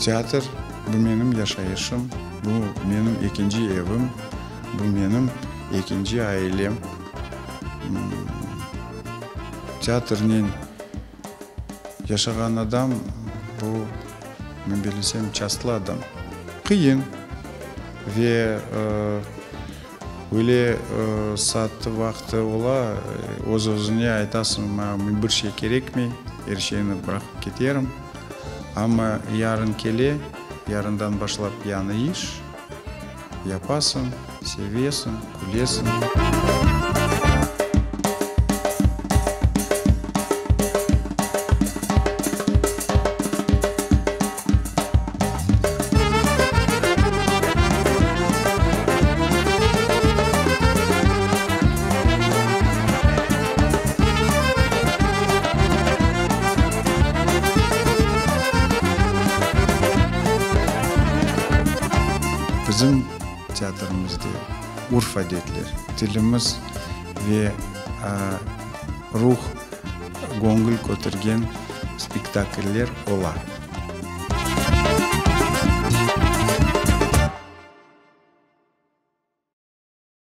Teatr, bu menim yaşayışım, bu menim ekinci evim, bu menim ekinci ailem. Teatrnen yaşağan adam, bu, men bilsem, çastlı adam. Qıyın ve öyle saatı, vaqtı ola, öz-özüne aytasıñ, maña bir şey kerekmey, er şeyni bıraqıp keterim. Amma yarın kele, yarından başlap yañı iş yapasıñ, sevesiñ, külesiñ. Bizim teatrimizde urf-adetler, tilimiz ve ruh, göñül kötergen spektakller ola.